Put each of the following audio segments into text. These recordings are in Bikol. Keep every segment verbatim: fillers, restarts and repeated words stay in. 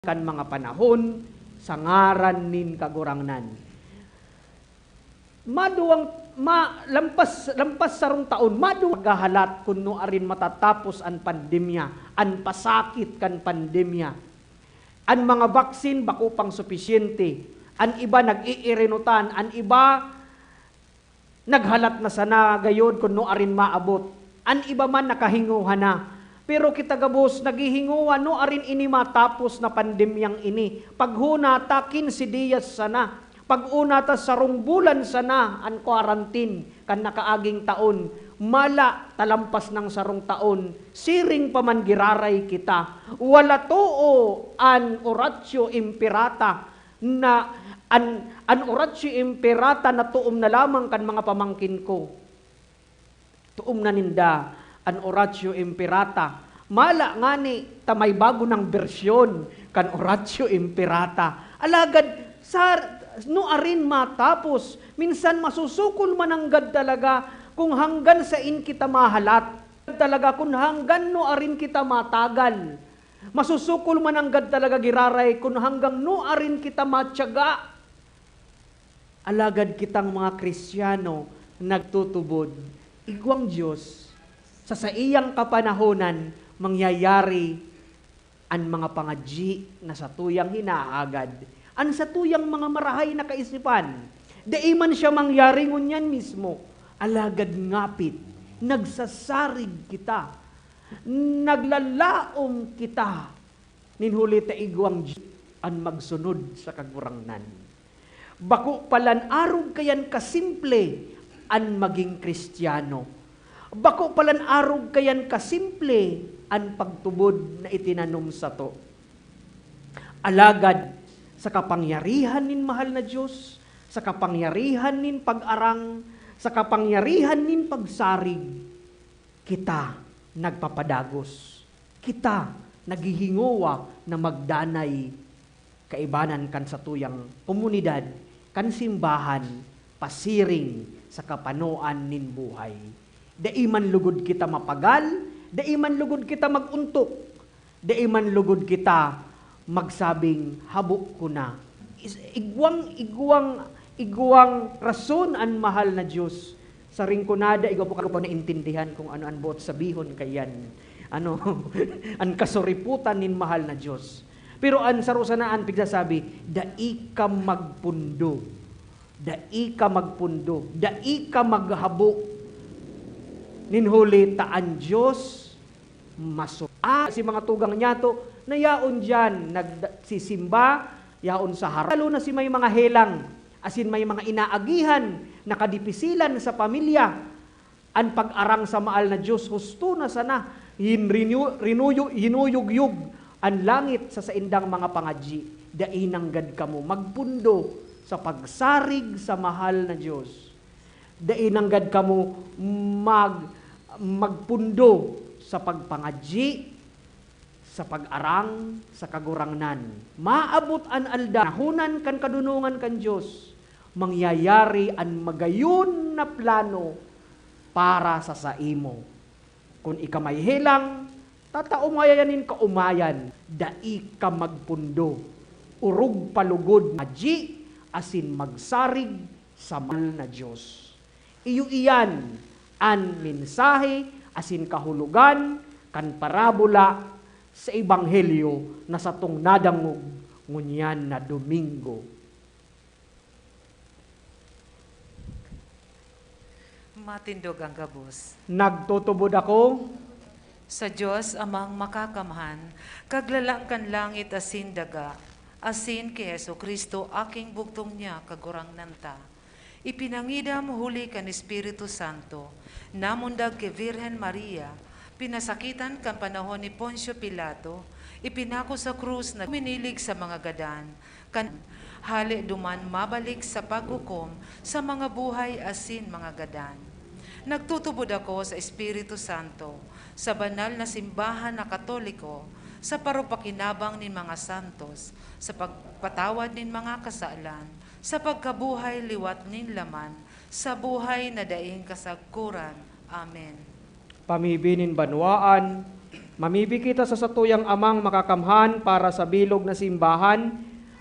kan mga panahon sa ngaran nin Kagurangnan. Maduwang, ma-, lampas, lampas sarong taon, maduwang paghahalat kun nuarin matatapos an pandemya, an pasakit kan pandemya. An mga baksin bako pang supisyente, an iba nag-iirinutan, an iba naghalat na sana gayod kun nuarin maabot. An iba man nakahingoha na. Pero kita gabos naghihingowa nuarin ini matapos na pandemyang ini. Paghona ta, quince dias sana. Pag-una ta, sarong bulan sana an quarantine kan nakaaging taon. Mala, talampas nang sarong taon, siring pa man giraray kita. Wala too an Oratio Imperata na an, an Oratio Imperata na toom na lamang kan mga pamangkin ko. Toom na ninda an Oratio Imperata. Mala ngani ta may bago nang bersyon kan Oratio Imperata. Alagad sa nuarin matapos, minsan masusukol mananggad talaga kung hanggan sain kita mahalat. Talaga kung hanggan nuarin kita matagal. Masusukol mananggad talaga giraray kun hanggang nuarin kita matiyaga. Alagad kitang mga Kristiyano nagtutubod, igwang Dios, sa saiyang kapanahonan mangyayari an mga pangadyi na satuyang hinahagad, an satuyang mga marahay na kaisipan. Dai man siya mangyari ngunyan mismo, alagad ngapit, nagsasarig kita, naglalaom kita nin huli ta igwang Dios an magsunod sa Kagurangnan. Bako palan arog kayan kasimple an magin Kristiyano. Bako palan arog kayan kasimple an pagtubod na itinanom sato. Alagad sa kapangyarihan nin mahal na Dios, sa kapangyarihan nin pag-arang, sa kapangyarihan nin pagsarig, kita nagpapadagos. Kita naghihingowa na magdanay kaibanan kan satuyang komunidad, kan simbahan, pasiring sa kapanoan nin buhay. Dai man lugod kita mapagal, dai man lugod kita mag-ontok, dai man lugod kita magsabing, "Habo ko na." Is-, igwang, igwang, igwang rason an mahal na Dios sa ringkonada, igwa pa ko pa naintindihan kung ano an boot sabihon kaiyan. Ano, an kasuripotan nin mahal na Dios. Pero an saro sana an pigsasabi, "Dai ka magpundo. Dai ka magpundo. Dai ka maghabo." Nin huli ta an Dios maso-, ah, si mga tugang niyato na yaon diyan, nagsisimba, yaon sa harong. Lalo na si may mga helang, asin may mga inaagihan na kadipisilan sa pamilya. An pag-arang sa maal na Dios husto na sana, hin-, rinu-, rinuyo-, hinuyog-yog an langit sa saindang mga pangadyi. Dai nanggad kamo magpundo sa pagsarig sa mahal na Dios. Dai nanggad kamo mag-, magpundo sa pagpangadyi, sa pag-arang sa Kagurangnan. Maabot an aldaw, nahunan kan kadunongan kan Dios, mangyayari an magayon na plano para sa saimo. Kun ika may helang, tataomayan nin kaomayan, dai ka magpundo. Orog pa lugod magpangadyi asin magsarig sa mahal na Dios. Iyo iyan an mensahe asin kahulogan kan parabola sa Ebanghelyo na satong nadangog ngunyan na Domingo. Matindog ang gabos. Nagtutubod ako sa Dios Amang Makakamhan, Kaglalang kan langit asin daga, asin ki Jesu-Cristo, aking bugtong niya, Kagurangnan ta. Ipinangidam huli kan Espiritu Santo, namundag ki Virgen Maria, pinasakitan kan panahon ni Poncio Pilato, ipinako sa krus na minilig sa mga gadan, kan hale duman mabalik sa paghukom sa mga buhay asin mga gadan. Nagtutubod ako sa Espiritu Santo, sa banal na simbahan na Katoliko, sa parupakinabang nin mga santos, sa pagpatawad nin mga kasalan, sa pagkabuhay liwat nin laman, sa buhay na daing kasagkoran. Amen. Pamibi nin banwaan, Mamibi kita sa satuyang Amang Makakamhan para sa bilog na simbahan,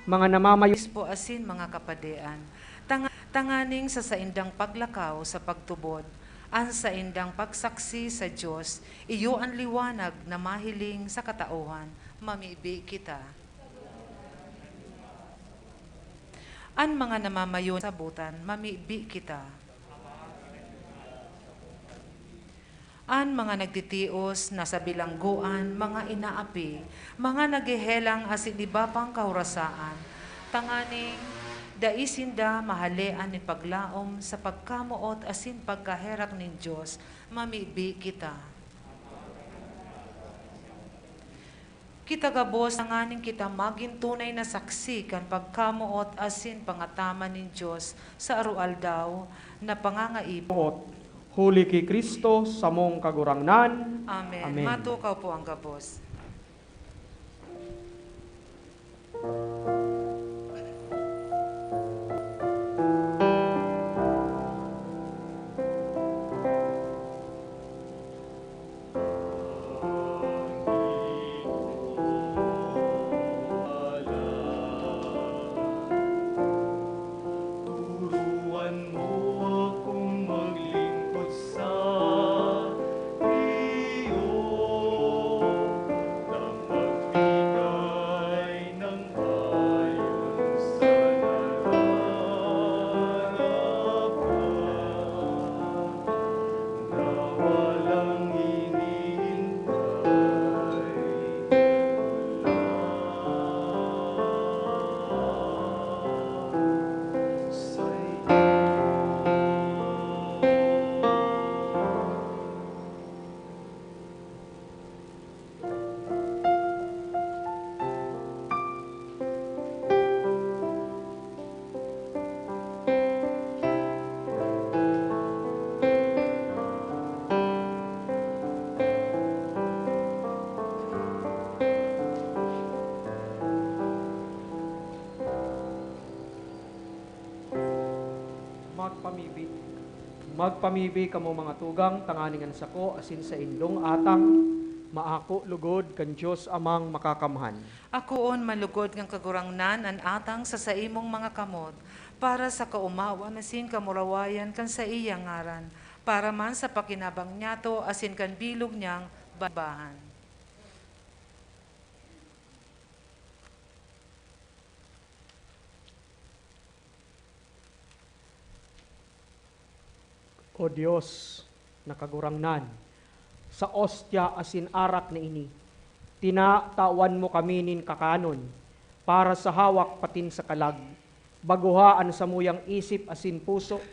mga namamayo. Obispo asin mga kapadean, tanga-, tanganing sa saindang paglakaw sa pagtubod, an saindang pagsaksi sa Dios, iyo an liwanag na mahiling sa katauhan. Mamibi kita. An mga namamayo sa butan, mamibi kita. An mga nagtitios na sa bilanggoan, mga inaapi, mga naghehelang asin iba pang kahorasaan, tanganing dai sinda mahalean nin paglaom sa pagkamoot asin pagkaherak nin Dios, mamibi kita. Kita gabos tanganing kita magin tunay na saksi kan pagkamoot asin pangataman nin Dios sa aroaldaw na pangangaipo. Huli ki Cristo, samong Kagurangnan. Amen. Amen. Matukaw po ang gabos. Turuan mo akong maglingkod sa iyo nang magbigay ng ayon sa nararapat na walang iniintay. Magpamibi. Magpamibi kamo, mga tugang, tanganing an sako asin saindong atang maako lugod kan Dios Amang Makakamhan. Akoon man lugod kan Kagurangnan an atang sa saimong mga kamot, para sa kaomawan asin kamurawayan kan saiyang ngaran, para man sa pakinabang niyato asin kan bilog niyang babahan. O Dios na Kagurangnan, sa ostya asin arak na ini, tinatawan mo kami nin kakanon para sa hawak patin sa kalag. Bagoha an samuyang isip asin puso.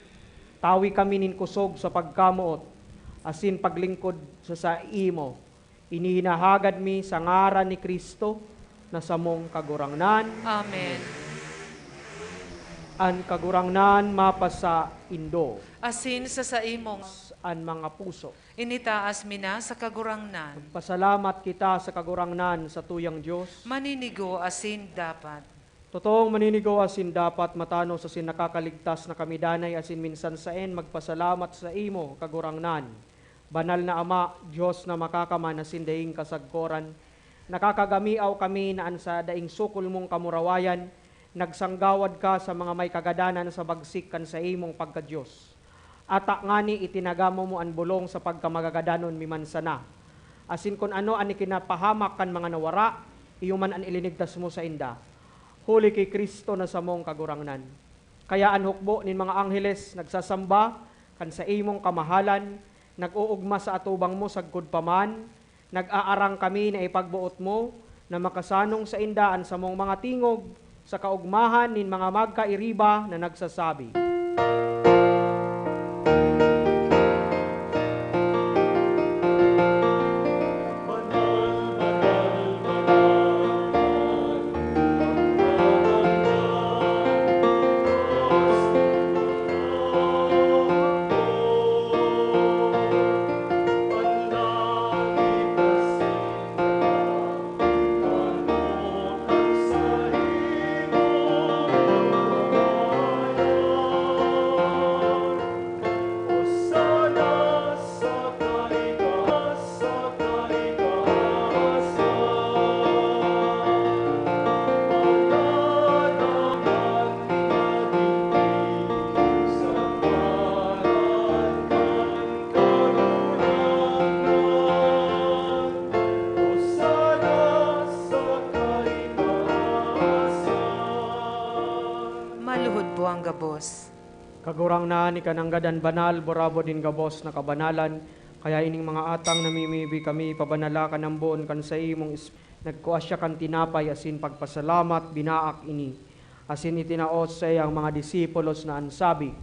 Tawi kami nin kosog sa pagkamoot asin paglingkod sa saimo. Ini hinahagad mi sa ngaran ni Cristo na samong Kagurangnan. Amen. An Kagurangnan mapasaindo. Asin sa saimong An mga puso. Initaas mi na sa Kagurangnan. Pasalamat kita sa Kagurangnan, sa tuyang Dios. Maninigo asin dapat. Totoong maninigo asin dapat, matanos asin nakakaligtas na kami danay asin minsan saen magpasalamat saimo, Kagurangnan. Banal na Ama, Dios na makakaman asin daing kasagkoran, nakakagamiaw kami na an sa daing sukol mong kamurawayan, nagsanggawad ka sa mga may kagadanan sa bagsik kan saimong pagka-Dios. Ata ngani itinagamo mo an bolong sa pagkamagagadanon mi man sana. Asin kun ano an ikinapahamak kan mga nawara, iyo man an ilinigtas mo sainda. Huli ki Cristo na samong Kagurangnan. Kaya an hukbo nin mga angheles nagsasamba kan saimong kamahalan, nag-oogma sa atubang mo sagkod pa man, nag-aarang kami na ipagboot mo na makasanong sainda an samong mga tingog sa kaogmahan nin mga magkairiba na nagsasabi. Ang gabos. Kagurangnan, ika nanggad an banal, burabod nin gabos na kabanalan. Kaya ining mga atang namimibi kami, pabanala ka namboon kan saimong Espiritu. Nagkua siya kan tinapay asin pagpasalamat, binaak ini, asin itinao sa saiyang mga disipulos na an sabi,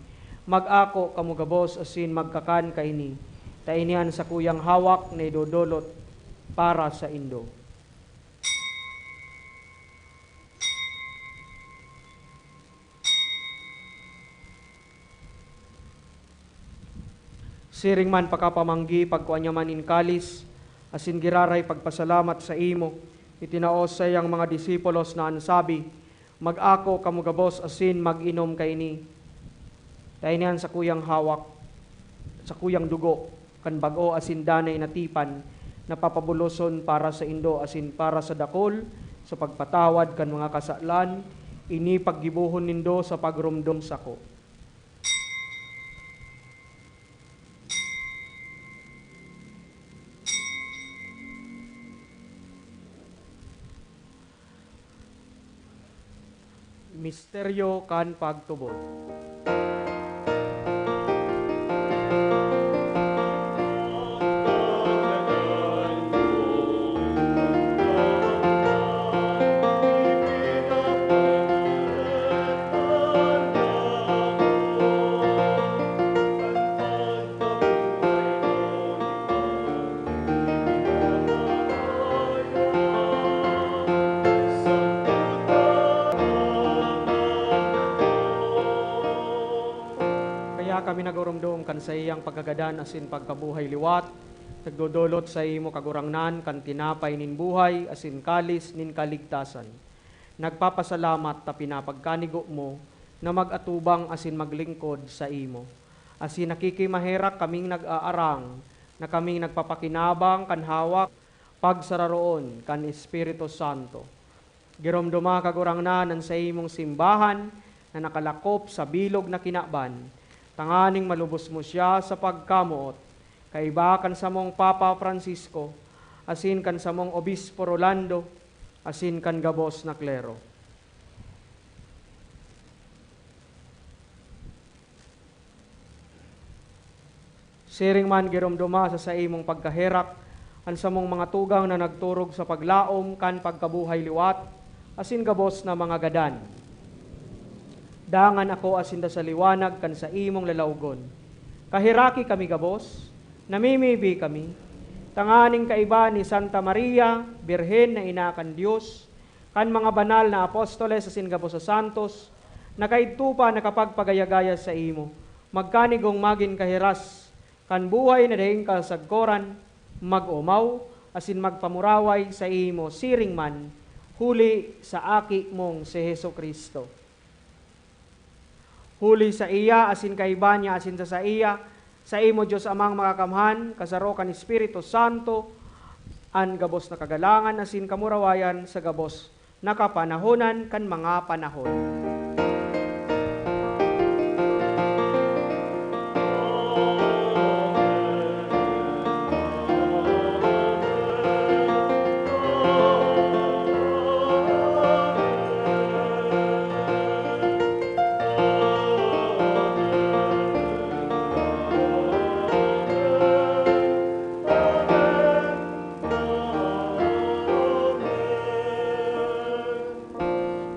"Mag-ako kamo gabos asin magkakan kaini, ta ini an sakuyang hawak na idodolot para saindo." Siring man pakapamanggi, pagkua niya man nin kalis, asin giraray pagpasalamat saimo, itinao sa saiyang mga disipulos na an sabi, "Mag-ako kamo gabos asin mag-inom kaini, ta ini an sakuyang hawak, sakuyang dugo kan bag-o asin danay na tipan, na papabuloson para saindo asin para sa dakul sa pagpatawad kan mga kasalan. Ini paggibohon nindo sa pagromdom sako." Misteryo kan pagtubod. Kaya kami nagoromdom kan saiyang pagkagadan asin pagkabuhay liwat, nagdodolot saimo, Kagurangnan, kan tinapay nin buhay asin kalis nin kaligtasan. Nagpapasalamat ta pinapagkanigo mo na mag-atubang asin maglingkod saimo. Asin nakikimaherak kaming nag-aarang na kaming nagpapakinabang kan hawak pagsararoon kan Espiritu Santo. Giromdoma, Kagurangnan, an saimong simbahan na nakalakop sa bilog na kinaban, tanganing malubos mo siya sa pagkamoot, kaiba kan samong Papa Francisco, asin kan samong Obispo Rolando, asin kan gabos na klero. Siring man, giromdoma sa saimong pagkaherak an samong mga tugang na nagturog sa paglaom kan pagkabuhay liwat asin gabos na mga gadan. Dangan akoa sinda sa liwanag kan saimong lalawgon. Kaheraki kami gabos, namimibi kami, tanganing kaiba ni Santa Maria, Birhen na ina kan Dios, kan mga banal na apostoles asin gabos na santos, na kaidto pa nakapagpagaya-gaya saimo, magkanigong magin kahiras kan buhay na daing kasagkoran, mag-omaw asin magpamuraway saimo siring man, huli sa Aki mong si Jesu-Cristo. Huli saiya, asin kaiba niya, asin sa saiya, saimo, Dios Amang Makakamhan, kasaro kan Espiritu Santo, an gabos na kagalangan asin kamurawayan sa gabos na kapanahonan kan mga panahon.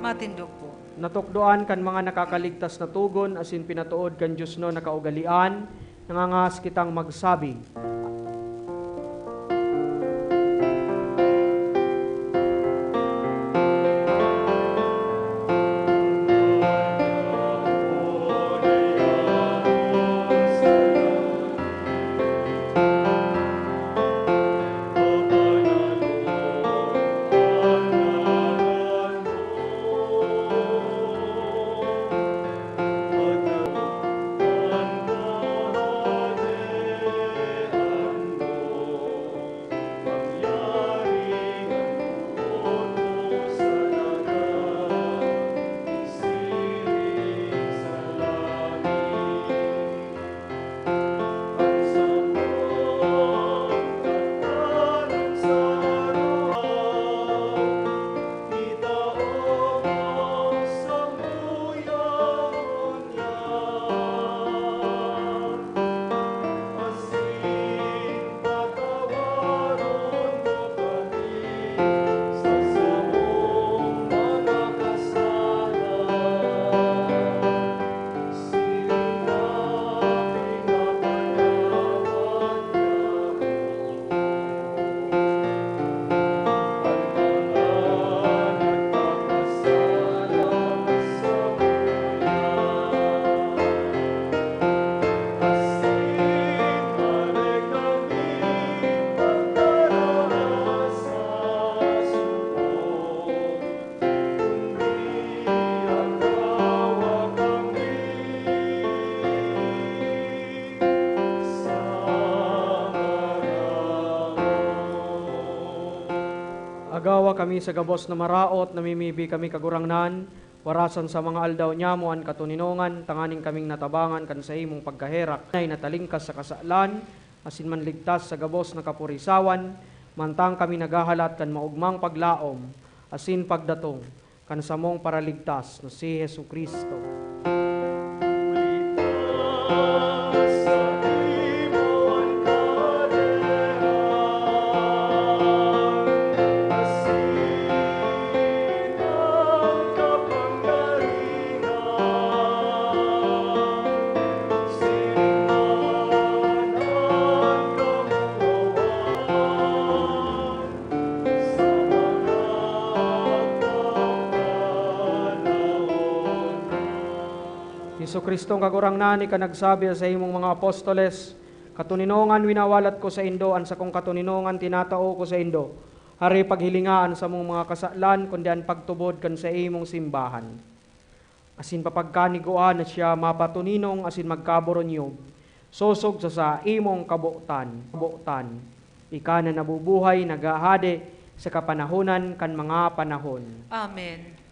Matindog po. Natukdoan kan mga nakakaligtas na togon asin pinatood kan diosnon na kaugalean, nangangahas kitang magsabi. Kami sa gabos na maraot, namimibi kami, Kagurangnan, warasan sa mga aldaw niyamo an katoninongan, tanganing kaming natabangan kan saimong pagkaherak, na natalingkas sa kasalan, asin manligtas sa gabos na kapurisawan, mantang kami naghahalat kan maogmang paglaom asin pagdatong kan samong Paraligtas na si Jesu-Cristo. Jesu-Cristong Kagurangnan, ika nagsabi sa imong mga apostoles, "Katoninongan winawalat ko saindo, an sakong katoninongan tinatao ko saindo." Hari, paghilinga an samong mga kasalan, kundi an pagtubod kan saimong simbahan. Asin papagkanigua na siya mapatoninong asin magkaboronyog, sosog sa saimong kabotan, kabotan. Ika na nabubuhay, naghahade sa kapanahonan kan mga panahon. Amen.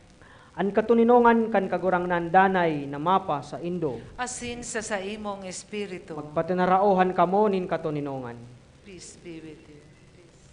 An katoninongan kan Kagurangnan danay na mapa saindo. Asin sa saimong espiritu. Magpatinaraohan kamo nin katoninongan. Peace be with you. Peace.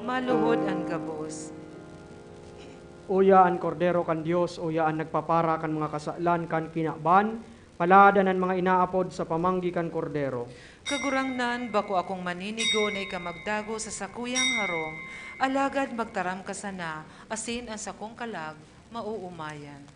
Maluhod an gabos. Uya an Kordero kan Dios, uya an nagpapara kan mga kasalan kan kinaban, paladan an mga inaapod sa pamanggi kan Kordero. Kagurangnan, bako akong maninigo na ika magdagos sa sakuyang harong, alagad magtaram ka sana, asin an sakong kalag maoomayan.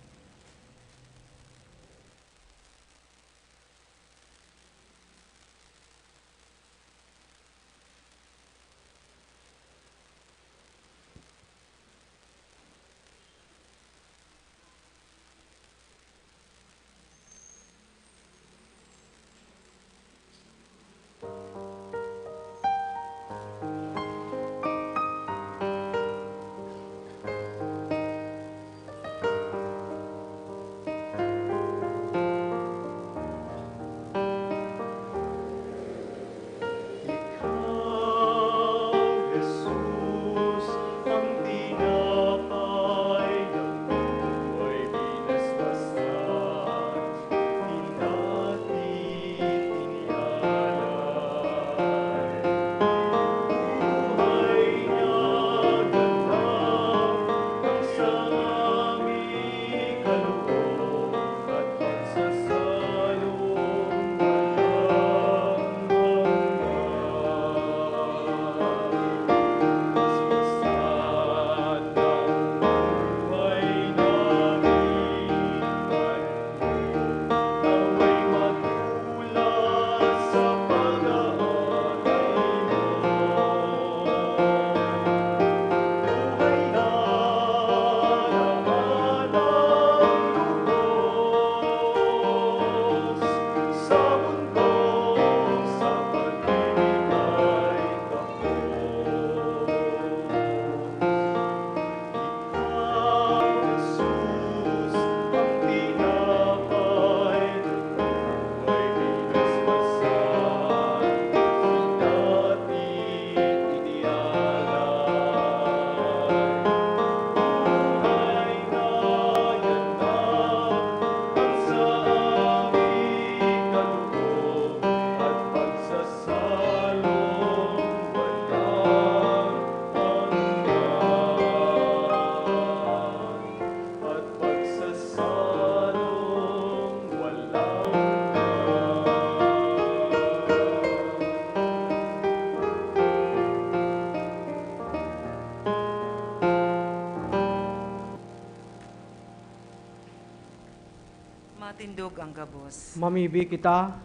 Tindog ang gabos. Mamibi kita.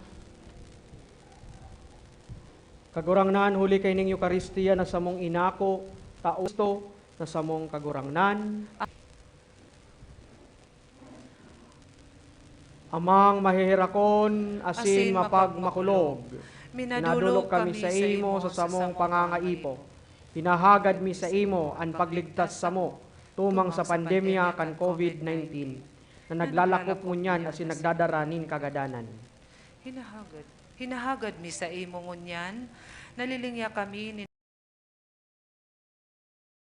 Kagurangnan, huli kaining Eukaristia na samong inako, taosto na samong Kagurangnan. Amang maheherakon asin mapagmakulog, minadolok kami sa imo sa samong pangangaipo. Hinahagad mi sa imo an pagligtas samo tumang sa pandemya kan COVID nineteen na naglalakop ngunyan asin nagdadara nin kagadanan. Hinahagad, hinahagad mi sa imo ngunyan, nalilingya kami nin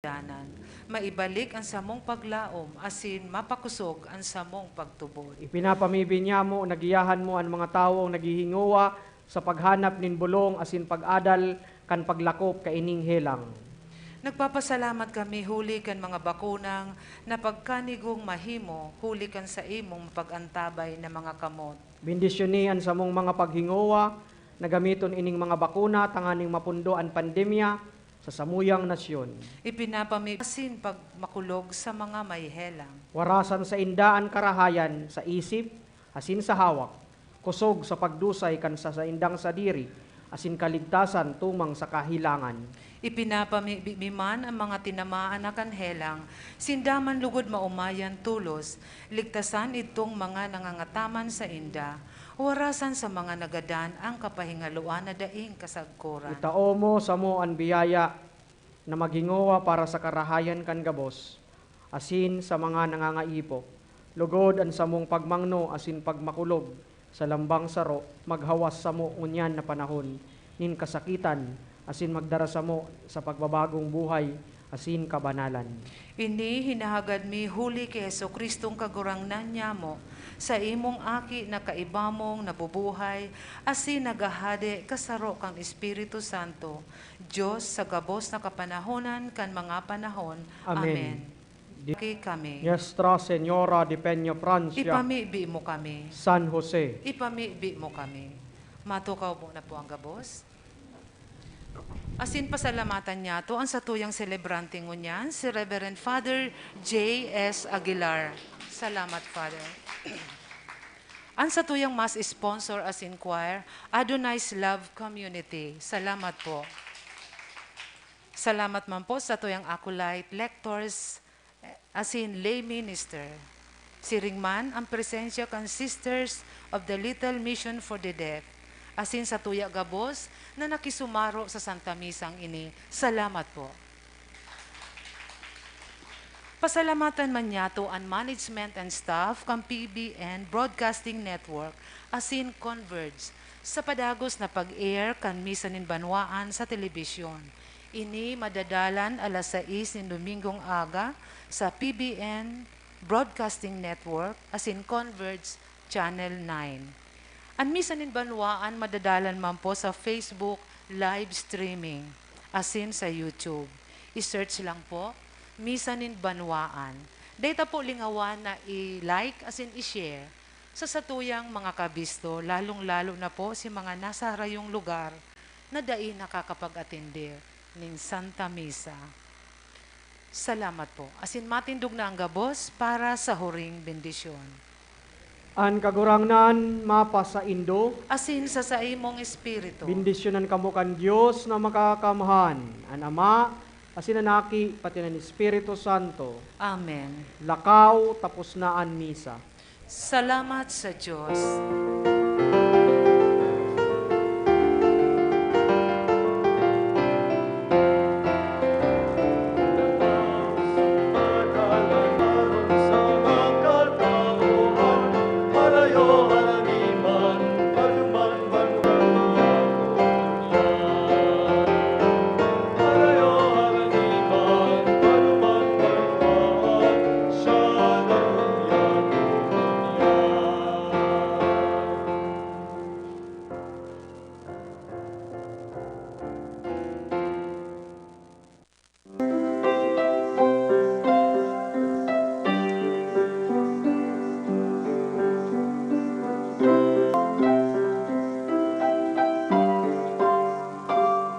danan. Maibalik an samong paglaom asin mapakosog an samong pagtubod. Ipinapamibi niyamo na giyahan mo an mga tawong naghihingowa sa paghanap nin bolong asin pag-adal kan paglakop kaining helang. Nagpapasalamat kami huli kan mga bakunang na pagkanigong mahimo huli kan saimong mapag-antabay na mga kamot. Bendisyoni an samong mga paghingowa na gamiton ining mga bakuna tanganing mapundo an pandemya sa samuyang nasyon. Ipinapami-, asin pagmakulog sa mga may helang. Warasan sainda an karahayan sa isip asin sa hawak, kosog sa pagdusay kan sa saindang sadiri, asin kaligtasan tumang sa kahelangan. Ipinapamibi mi man an mga tinamaan na kan helang, sinda man lugod maomayan tolos, ligtasan idtong mga nangangataman sainda, warasan sa mga nagadan an kapahingaloan na daing kasagkoran. Itao mo samo an biyaya na maghingowa para sa karahayan kan gabos, asin sa mga nangangaipo, logod an samong pagmangno asin pagmakulog sa lambang saro maghawas samo ngunyan na panahon nin kasakitan asin magdara samo sa pagbabagong buhay asin kabanalan. Ini hinahagad mi huli ki Jesu-Cristong Kagurangnan nyamo, saimong Aki na kaiba mong nabubuhay asin naghahade kasaro kan Espiritu Santo, Dios sa gabos na kapanahonan kan mga panahon. Amen. Amen. Di-, Aki kami. Nuestra Señora de Peñafrancia. Ipamibi mo kami. San Jose. Ipamibi mo kami. Matukaw mo na po ang gabos. Asin pasalamatan niyato an satuyang selebrante ngunyan, si Reverend Father J S Aguilar. Salamat, Father. An satuyang mass sponsor asin choir, Adonai's Love Community. Salamat po. Salamat man po sa satuyang acolyte, lectors, asin lay minister. Siring man an presensya kan Sisters of the Little Mission for the Deaf, asin satuya gabos na nakisumaro sa Santa Misang ini. Salamat po. Pasalamatan man niyato an management and staff kan P B N Broadcasting Network asin Converge sa padagos na pag-air kan Misa nin Banwaan sa telebisyon. Ini madadalan alas sais nin Domingong aga sa P B N Broadcasting Network asin Converge Channel nine. An Misa nin Banwaan madadalan man po sa Facebook live streaming asin sa YouTube. I-search lang po, Misa nin Banwaan. Dai ta po lingawan na i-like asin i-share sa satuyang mga kabisto, lalong-lalo na po si mga nasa harayong lugar na dai nakakapag-atende nin Santa Misa. Salamat po. Asin matindog na ang gabos para sa huring bendisyon. An Kagurangnan mapasaindo. Asin sa saimong espiritu. Bendisyonan kamo kan Dios na Makakamhan, an Ama, asin an Aki, pati an Espiritu Santo. Amen. Lakaw, tapos na an misa. Salamat sa Dios.